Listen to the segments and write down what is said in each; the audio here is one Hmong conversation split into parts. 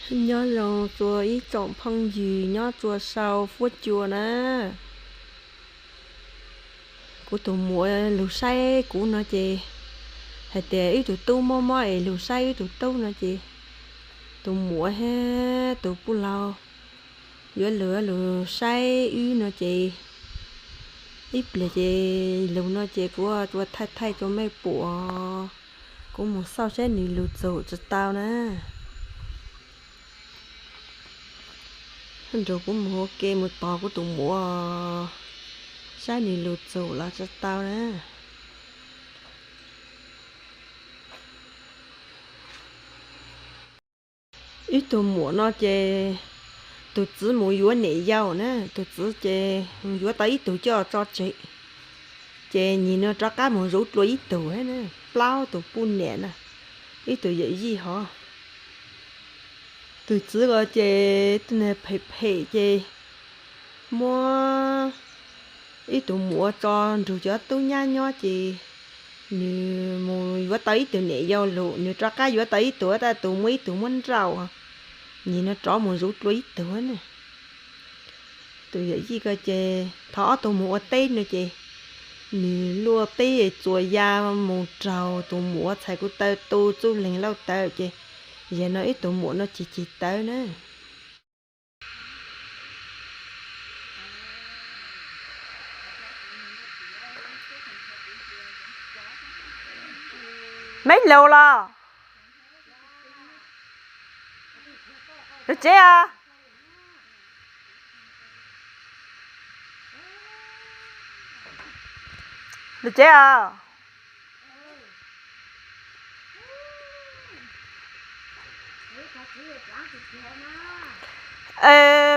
Nyob zoo txhua ib tsoom phooj ywg nyob txhua saum huab cua na. Kuv tus muam lug saib kuv no ces hais tias wb tus tub mob mob es lug saib wb tus tub no ces tus muam hab tus puj laug yuav lug lug saib wb no ces ib pliag ces lug no ces kuv ua thaij thaij rua mej pum. Kuv mus xauj saib nws lug txug tsi tau na. Nrug kuv mus ua ke mus tos kuv tus muam saib nws lug txug los tsi tau na. Wb tug muam no ces tus txiv mus yuav niam yau na, tus txiv ces yuav tau ib tug coj tso tseg, ces nyim no rov qab mus zuv dlua ib tug, plaub tug puj niam na, ib tug yawm yij hov. Tus txiv ko ces phem phem ces muab ib tug muam tso nrug cov tub nyab nyob ces nws mus yuav tau ib tug niam yau lug, nws rov qab yuav tau ib tug, tab tus muaj ib tug muab nrauj, nyim no rov mus zuv dlua ib tug na. Tus yawm yij ko ces thov ob tug mus ua teb no ces nws luaj teb txuas ya mus raug tus muam txhais kuv taw tu txuj leeg lauj taw ces yog no ib tug muam no cig cig tawv na. Meb laus los? Lawv tsev os? Lawv tsev os?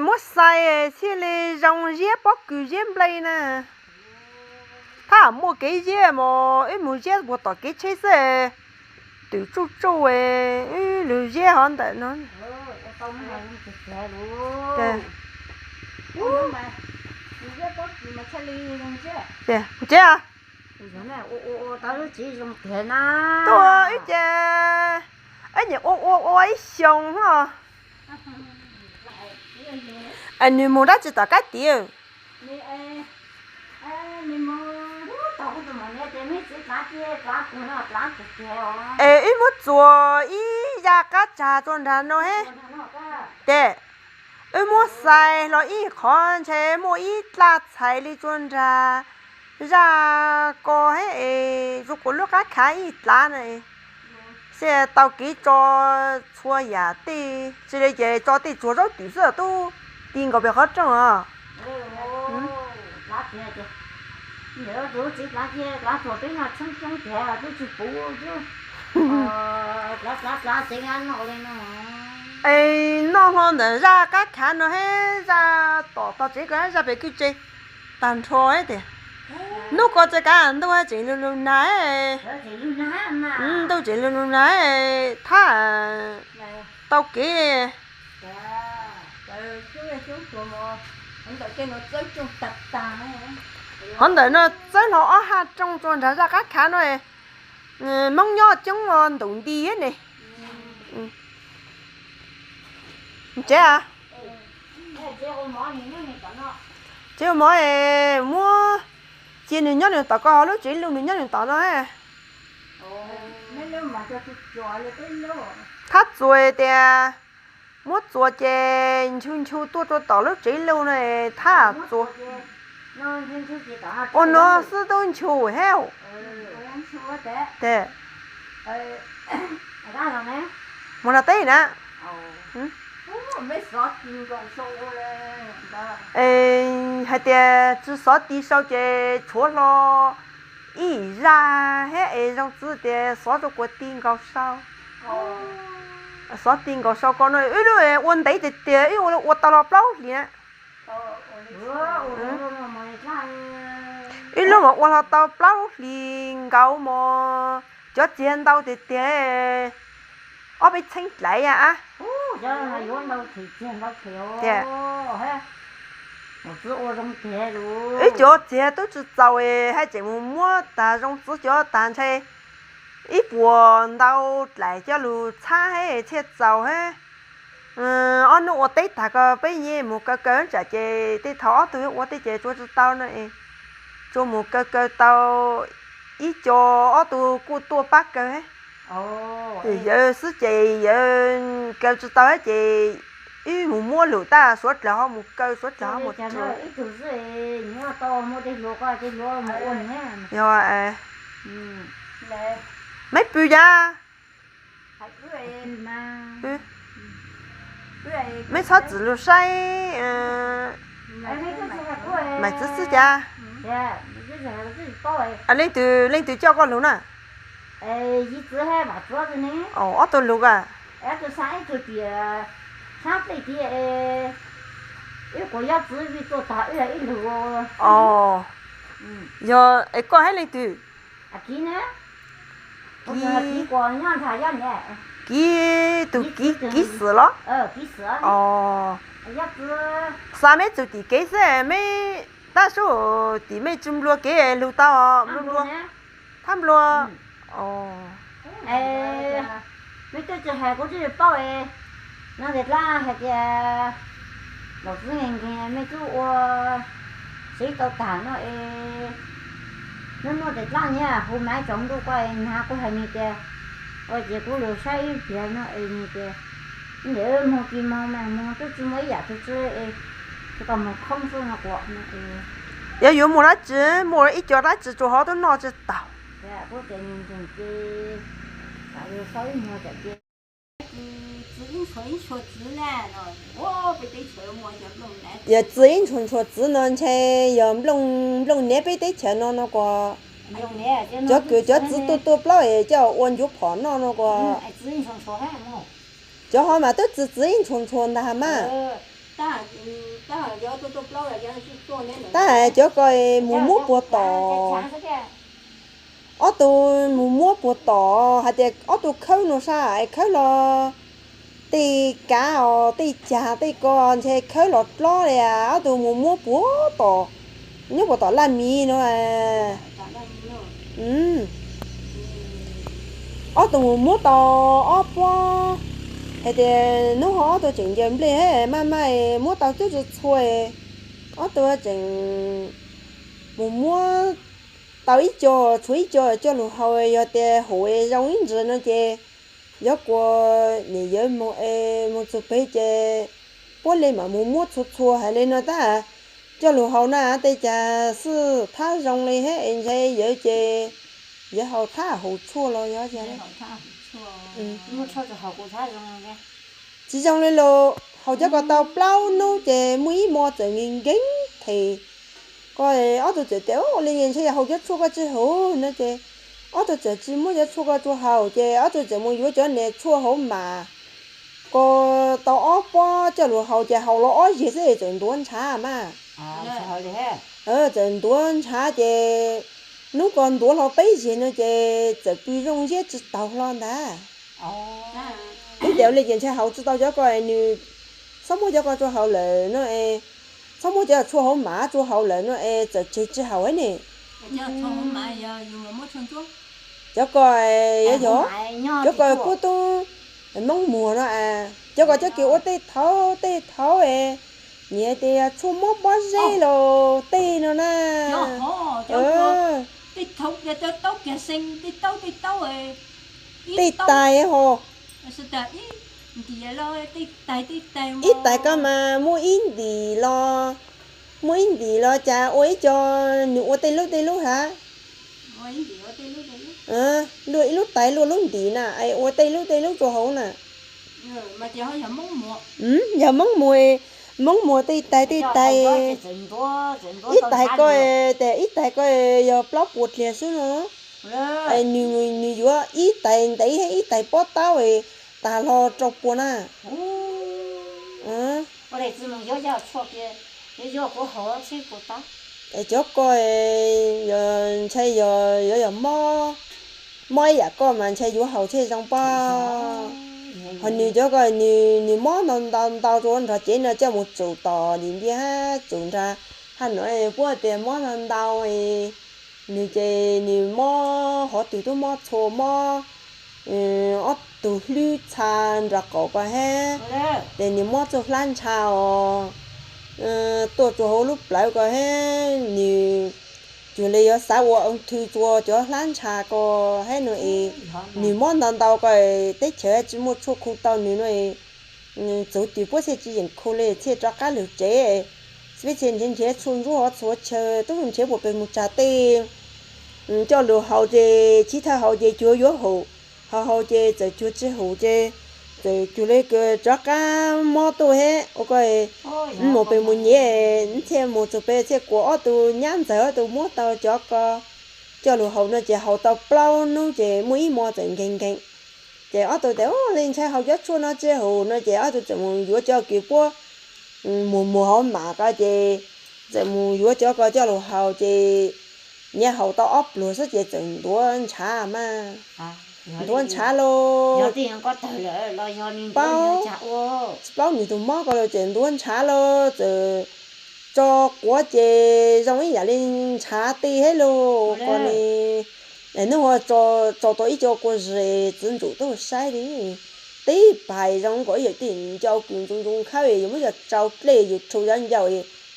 Muab xais thiaj li zoo ziab pob kws ziab nplej na. Thaj muaj kev ziab mos, wb mus ziab puag tom kev tsheb xwb, twm tsuj tsuj, wb lug ziab hov ntawm no. Kuv tsev, tuaj wb ces, wb nyuam ua ua ua ib xyoos os. Nws mus dab tsi tom qab tid? Es wb muab txuas ib zaj qab tsag rua nrag no he. Ces wb muab xais hlo ib qho ntshe muaj ib dlaj txhais li rua nrag zaj ko he es zoo kuv lub qab khav ib dlav na. Xij tau kev tso txhua yam tej, tsis li ces tso tej tsuag zaub twm xwb tub ti nkaus pem qhov rooj os. Es noj hlo ntawm zaj qab khav no he, zaj tom tog tsev ko zaj pem kwj tse, tag nrho tias hnub ko txawm kav ntuj tseem lug lug nag, ntuj tseem lug lug nag thab tau kev. Qhov ntawm no txawb hlo ob haj rooj rua nrag zaj qab khav no, Hmoob nyob coob ntaus nti ne. Tsev, tsev ua mov es muab cia nws nyob nws tom ko, ho lub tsev lug nws nyob nws tom no. Thab txuas tias muab txuas ces nchu nchu tuaj rua tom lub tsev lug no, thab txuas ua no xwb tub nchu he. Mus no teb na. Hais tias tsis xov ti sau ces tshuav hlo ib zaj he es zoo txwv tias xov rua kuv ti nkaus sau. Xov ti nkaus sau ko no wb lub ua ntev tiag tiag, wb ua tau hlo plaub hlis na. Wb lub mas ua hlo tau plaub hlis nkaus mos, cov txiag ntau tiag tiag, ob peb txheeb dlaiv a. Wb cov txiag tub tsis txaus hab tseem mus muab tag zoo txwv cov tag ntshe ib puas ntau dlaim coj lug txhab he thiaj txaus he. Ob hnub ua teb tag ko peb yeej mus kaw kaw tsam ces tej thaum ob tug ua tej ces tsuas tsis tau no es, tsuas mus kaw kaw tau ib co, ob tug kuj tuaj pab kaw. Ces yawg xwb ces yawg kaw tsis tau ces wb mus muab lus tab suav dlawg ho mus kaw suav dlawg ho mus tsuas. Yog, meb pw cas? Meb txhob txwm lug saib. Maiv Txwv xwb cas? Leej twg, leej twg coj koj lug na? Ob tug lug a? Yog es koj hab leej twg? Kiv tus, Kiv Xwm los? Xa meb txug tim kev xwb meb, tab sub tim mej tsis nplua kev lug tau, nplua nplua, thab nplua. Mej twb tsis hais kuv twb tsis paub no. Tes dlaab hais tias Maiv Txwv nkees nkees mej tub ua siv tau tag no es, nub nub tes dlaab nyiaj hu maiv tsoom ntuj ko es nag kuv hais nwg tias, ua ces kuv lug saib ib pliag no es nwg tias, ntawm moog kis moog mas moog twb tsis muaj ib yaam twg tsi es, tsis tau moog khoob xwb no kuv. Yog yuav muaj dlaab tsi, muaj ib co dlaab tsi tsuas hov tub noj tsis taug. Yog txwv ib ntshua ntshua txwv no ntshe yog nplooj, nplooj niab peb teb chaws no no kuas, cov kws cov txwv tuaj tuaj plaub es coj ua ncuav phom noj no kuas, cov hov mas twb txwv txwv ib ntshua ntshua ntag mas. Tab hais cov ko mus muab puag tom, ob tug mus muab puag tom hais tias ob tug khawb no sab es khawb los tej kav os tej cag tej ko ntshe khawb los dlob li, ob tug mus muab puag tom, nyob puag tom laj miv no. Ob tug mus muab tau ob pob, hais tias hnub ho ob tug tseem ncaws nplej maj maj muab tau tub txhua txhua, ob tug tseem mus muab tau ib co, tshuav ib co coj lug haus, yog tias haum zoo ib ntsis no ces yuav kuas niam yawv moog es moog txug peg ces puab le mam mus muab txhua txhua hais le no tab, coj lug haus na tej cas xwb thab zoo li hab es ntshe yawv ces yawv haus thab haus tshuaj los yog. Tsis zoo li los haus cov ko tau plaub hnub ces muaj ib hmo txawm nkees nkees them ko, ob tug txawm tias ua li ntshe yog haus cov tshuaj ko tsis haum no ces ob tug txawm tsis muab cov tshuaj ko tsuas haus ces ob tug txawm mus yuav cov niag tshuaj hauv mas ko tau ob pob coj lug haus ces haus los ob zeg xwb txawm ntuav ntshav mas. Txawm ntuav ntshav ces hnub ko ntuav hlo peb zeg no ces txawm pw zoo ziab tsis taug hlo ntag. Ib tias ua li ces ntshe haus tsis tau cov ko es nws txhob muab cov ko tsuas haus lawm no es, txhob muab cov tshuaj hauv mas tsuas haus lawm no es txawm tseg tsis haus ne. Cov ko, yog cov ko kuj tub Moob Muag no, cov ko cov kws ua tej thaub tej thaub es, nyias tias tshuaj mob pob zeb los tej no na. Tej tais ho, ib tais ko mas muaj ib ntim los, muaj ib ntim los cas ua ib co, nws ua tej lub tej lub hab, luaj ib lub tais luaj lub ntim na es ua tej lub tej lub rua hauv na. Yog Moob Muag, Moob Muag tej tais tej tais, ib tais ko, tes ib tais ko yog plaub puas dliag xwb no. Nws, nws yuav ib tais ntev ib tais pob taub tag hlo rau puas na. Es cov ko, ntshe yog, yog mob, mob ib yam ko mas ntshe yuav haus thiaj zoo pob. Ho nws cov ko, nws mob ntau ntau ntau rua nrog cev no coj mus tsum tom lim ntiaj hab tsum nrag hab no, puab tias mob ntau ntau, nws ces nws mob qhov twg tub mob txhua mob, ob tug hlwb txha nraum qaum ko hab, ces nws muab txuj hlab ntsha os tuaj rua hauv lub plawv ko hab, nws cuag le yuav xav ua ua thwv rua cov hlab ntsha ko hab no es, nws muab ntau ntau ko, teb chaws tsi muaj tshuaj khu tau nws no es, txuv twm puab txhiaj tsi yeem khu le txhiaj rov qab lug tsev. Peb txhia nrhiav nrhiav tshuaj ntsuab hov txhua chaw tub nrhiav puas pes mus tsav tej coj lug haus ces chiv thawj haus ces cuag yuav haum, haus haus ces txawm cuag tsi haum ces txawm cuag le rov qab mob tuaj hab ua ko, mus pes mus nyiav, txhiaj mus txug pem txhiaj kuas ob tug nyab ntxawg ob tug muab tau cov ko coj lug haus no ces haus tau plaub nub ces muaj ib mo txawm nkeeg nkeeg. Ces ob tug tes le ntshai haus cov tshuaj no tsi haum no ces ob tug txawm mus yuav cov kws puab muag muag hauv mam ko ces txawm mus yuav cov ko coj lug haus ces nyiav haus tau ob pluag xwb ces txawm ntuav ntshav mas, ntuav ntshav lauj. Paub, tsi paub nws tus mob ko lawm ces ntuav ntshav lauj, txawm tso quav ces zoo ib yam li ntshav ti hab lauj ko ne. Nub tso tau ib co kua zis txiv ntsum tuaj saib li, tib pais zoo nkaus ib yam li ncau kws ntxoo ntxoo khawb yus muab yog tsau dlej yus rhu cov ncau,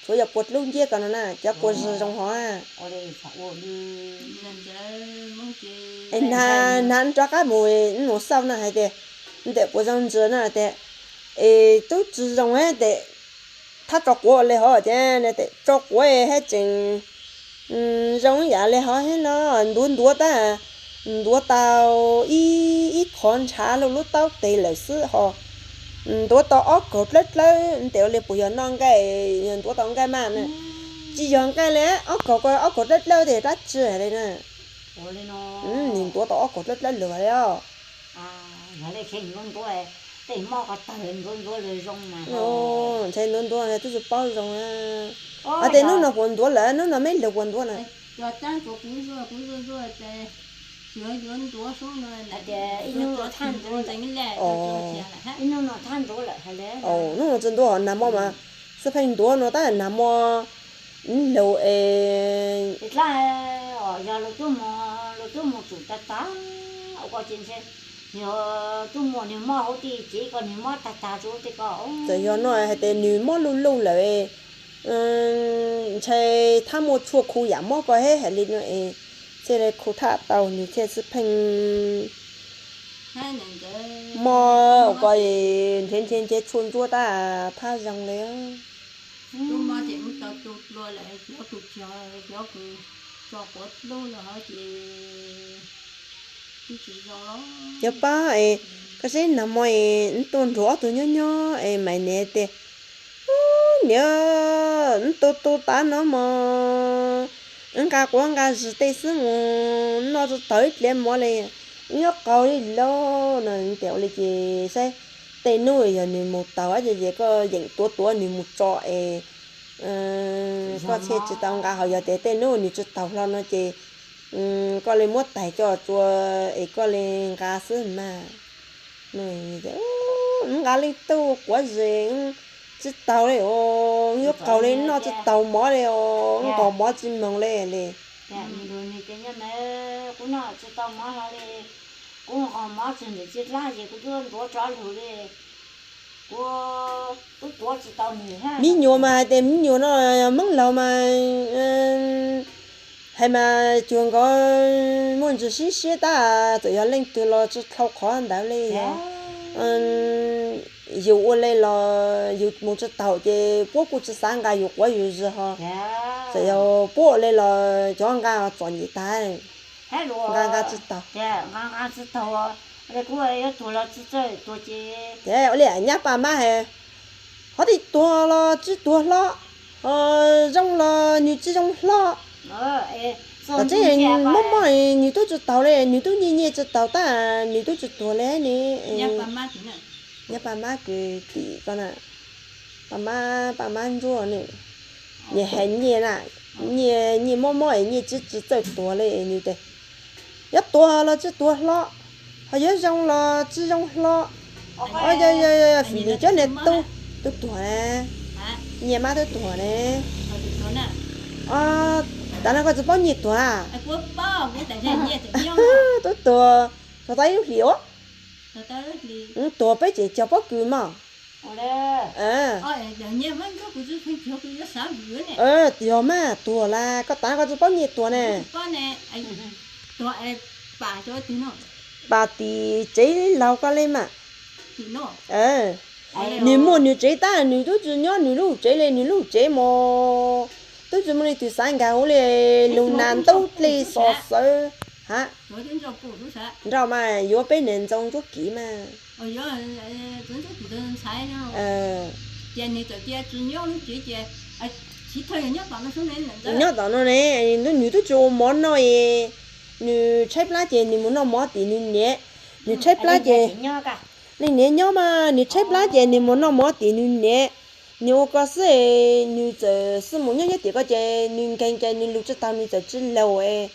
tshuav yog puag lub nciab ko no na cov kua zis zoo hov na. Es hnav rov qab mus, mus xauj na hais tias ntam puas zoo ntsis na tias, es tub tsi zoo hab tes thab tso quav le hov ces tso quav hab tseem zoo yam le hov hab no, ntuav ntuav tab, ntuav tau ib qho ntshav lug lub taub tes lawm xwb ho, ntuav tau ob kaug dlawb dlawb ntes ua le puas yog noj nqaij, yog ntuav tau nqaij mas na. Tsis yog nqaij le, ob kaug ko ob kaug dlawb dlawb tes dab tsi hais le na. Nws ntuav tau ob kaug dlawb dlawb lug le os. Ntshai ntuav ntuav twb tsis paub zoo. Hais tias nub no puas ntuav lawm, nub no meb lug puas ntuav na. Ib nub no thab ntuav lawm hais le, nub no tsi ntuav hov nag mo mas, xwb pheej ntuav no tab nag mo lug es dlab, yog lug tub mus, lug tub mus tsum tag tag ua ko ces ntshe, yog tub mus nwg mob hauv tej tsev ko nwg mob tag tag rua tej ko. Txawm yog no hais tias nws mob luj luj lawm, ntshai thab muaj tshuaj khu yam mob ko hab hais li no es, thiaj li khu thaj tau nws thiaj xwb pheej mob ko, nrhiav nrhiav nrhiav tshuaj ntsuab tab thab zoo le. Cov pab es, koj saib nag mo es wb tuaj nrug ob tug nyob nyob es Maiv Niam tias, niam, wb tu tu tav no mog, wb nqa quav nqa zis tej xwb mus noj tsi taus ib dlav mov li, wb yuav qaug li lauj no. Tias ua li ces saib tej nub yog nws mus taug ab ces koj yeem tuav tuav nws mus tso es koj thiaj tsis tau nqa, ho yog tias tej nub nws tsis taug hlo no ces koj li muab taig coj tsua es koj li nqa xwb mas. Wb nqa leej twg quav zis tsis taug li, yuav qaug li noj tsis taus mov li, nqos mov tsis moog li li. Kuv noj tsis tau mov hlo li, kuv nqos mov tsis ntim tsis dlaab ces kuv twb ntuav rov lug li. Kuv tub tuav tsis tau nws hab. Me nyuam mas hais tias me nyuam no, Hmoob laug mas hais mas cuag nkaus muaj ntsis sib siab tab, txawm yog leej twg los tsis dhau qhov ntawd li. Yog yus ua li los yus mus tsis taug ces puab kuj tsis xav nqa yus quav yus zis ho. Txawm yog puab ua li los cov nqa txom nyem tag, nqa nqa tsis taug. Ua li nyab paj mab hais, qhov twg tuag los tsis tuag hlo, ho zoo los nws tsis zoo hlo. Tseeb mob mob nws tub tsis taug li, nws tub nyiaj nyiaj tsis taug tab, nws tub tsis tuag li ne. Nyab paj mab kws tim ko na, paj mab, paj mab ntsuab ne, nyias hais nyiaj na, nyiaj, nyiaj mob mob es nyiaj tsis tsis txawj tuag li nws tes. Yuav tuag los tsis tuag hlo, ho yuav zoo los tsis zoo hlo. Yog, yog, yog fim nws cov niag tub, tub tuag ne, nyiaj mab tub tuag ne. Tav no koj tsis paub nyiaj tuag a? Tub tuag. Tau tau ib lub hlis os. Tuag peb tseem cog pob kws mog. Yog mas tuag las koj tav koj tsis paub nyiaj tuag ne. Pas tim tsev laug koj li mas. Nws muaj nws tsev tab nws twb tsis nyob nws lub tsev li, nws lub tsev mas twb tsis muaj leej twg xav nkag hauv li, lug nas ntaub dlej xov xwb. Ha, nrauj mas yuav peb niam ntxoov ntsuab kiv mas. Nyob tom no ne, nws twb tsis ua mov noj es nws tshaib plab ces nws mus noj mov tim nws niam. Nws tshaib plab ces, leej niam nyob mas nws tshaib plab ces nws mus noj mov tim nws niam. Nws ua ko xwb, nws txawm xwb mus nyob nyob tim ko ces nws nkeeg ces nws lug tsis tau, nws txawm tsis laug es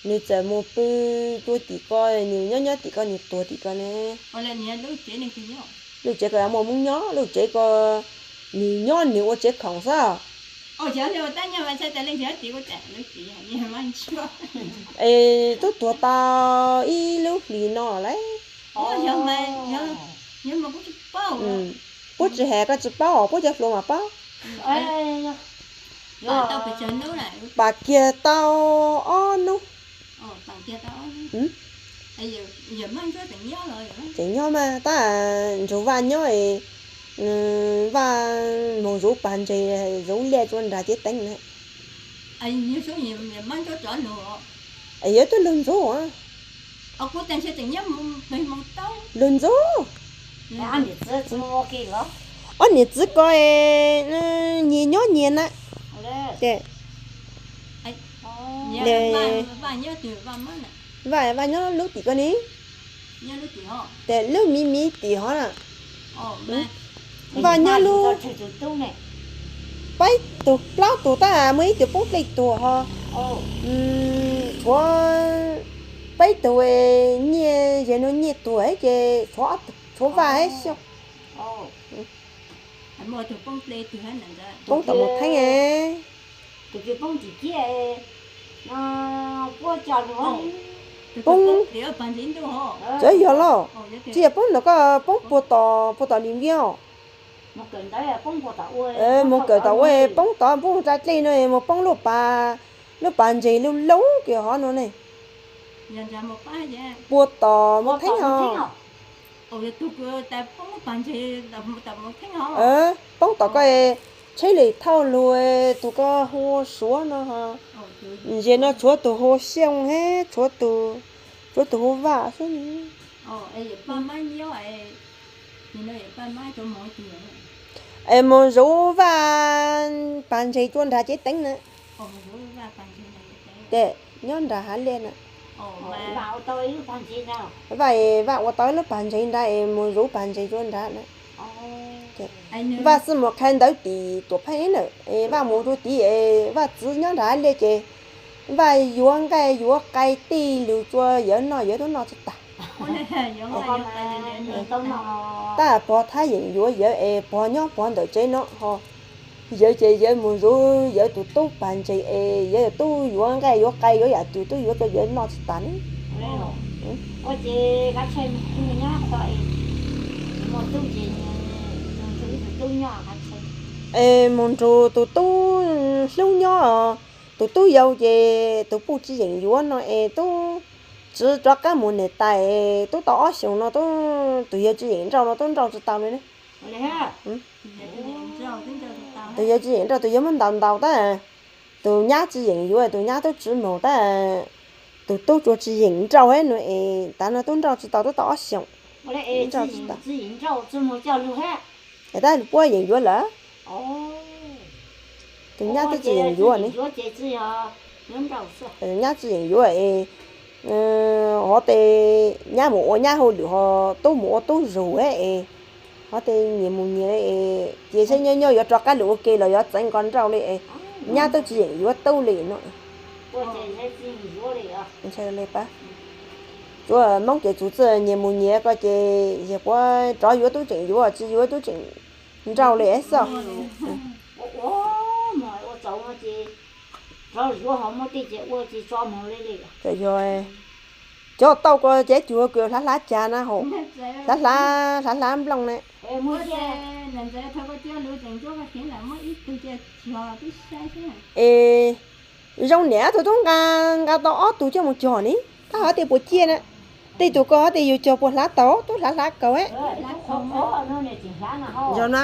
nws txawm mus pw rua tim ko, nws nyob nyob tim ko nws tuag tim ko ne. Lub tsev ko muaj Hmoob nyob, lub tsev ko nws nyob nws ua tsev khoom xwb. Es twb tuag tau ib lub hlis no lawm. Puab tsis has koj tsis paub, puab cov hluas mas paub. Pas kiag tau ob hnub. Tseem nyob mas tab Ntsug Vaj nyob, Vaj moog zuv pas ntseg, zuv liaj tsua nrag cev teev na. Yuav twb lug ntxuv, lug ntxuv. Ob niam txiv ko nyias nyob nyias na. Vaj, Vaj nyob lub tim ko ne. Tes lub miv miv tim hov na. Vaj nyob lub, peb tug plaub tug tab muaj ib tug poob dlej tuag ho. Tshuav peb tug nyiaj, yog nws nyiaj tuag ces tshuav Vaj hab Xyooj. Poob tom Mus Theeb. Poob, txawm yog lauj, tsis yog poob ntawm koj, poob puag tom, puag tom Lis Viab. Mus kawm tom ua, poob tod, poob tsa dlej no mus poob lub pas, lub pas ntseg lub lub kiag hov no ne. Puag tom Mus Theeb os. Poob tom koj, tsheb li thauj lug, tus ko hu ua Suav no. Ntses no tshuav tus hu Xyooj hab tshuav tus hu Vaj xwb. Es mus zuv Vaj pas ntseg tsua nrag cev teev na. Tes nyob nrag hav liaj na. Vaj, Vaj ua tau ib lub pas ntseg nrad es mus zuv pas ntseg tsua nrad na. Vaj xwb mus qha ntawv tim Tuam Pheej lawm es Vaj mus rua tid es Vaj txiv nyob nrag hav liaj ces Vaj yuav nqaij yuav qai tej lug tsua yawg noj, yawg tub noj tsis tag. Tab pog thab yeem yuav yawg es pog nyob pog ntawm tsev no ho. Yawg ces yawg mus zuv yawg tus tub pas ntseg es yawg tus tub yuav nqaij yuav qai yuav yam twg tub yuav tsua yawg noj tsis tag ne. Es mus nrug tus tub hlub nyob, tus tub yau ces tus puj tsis yeem yuav no es tub tsis rov qab mus niam tais es tub tau ob xyoos no tub, tus yawg tsis yeem nrauj no tub nrauj tsis tau li ne. Tus yawg tsis yeem nrauj, tus yawg muab ntaus ntaus tab, tus nyab tsis yeem yuav, tus nyab tub tsis moog tab, tus tub tsuas tsis yeem nrauj hab no es tav no tub nrauj tsis tau, tub tau ob xyoos. Tab puab yeem yuav lawm. Tus nyab tub tsis yeem yuav ne. Nyab tsis yeem yuav es, hov tes nyab mus ua nyab hauj lwm ho tub mus ua tub zug hab es, hov tes nyias mus nyias li es ces saib nyob nyob yuav rov qab lug ua ke los yuav txeev nkaus nrauj li es, nyab tub tsis yeem yuav tub li no. Tsuas Moob ces txug txij nyias mus nyias ko ces yog puab rov yuav tub tseem yuav, tsis yuav tub tseem nrauj li xwb. Yog, Cov tau ko ces cuag kuv hlav hlav cas na hauv, hlav hlav hlav hlav nplooj ne. Es zoo niam tus tub nqa, nqa tau ob tug coj mus cog ni, tab hais tias puas ciaj na. Tej tus ko hais tias yus cog puas hlav tau, tub hlav hlav kaus. Zoo na.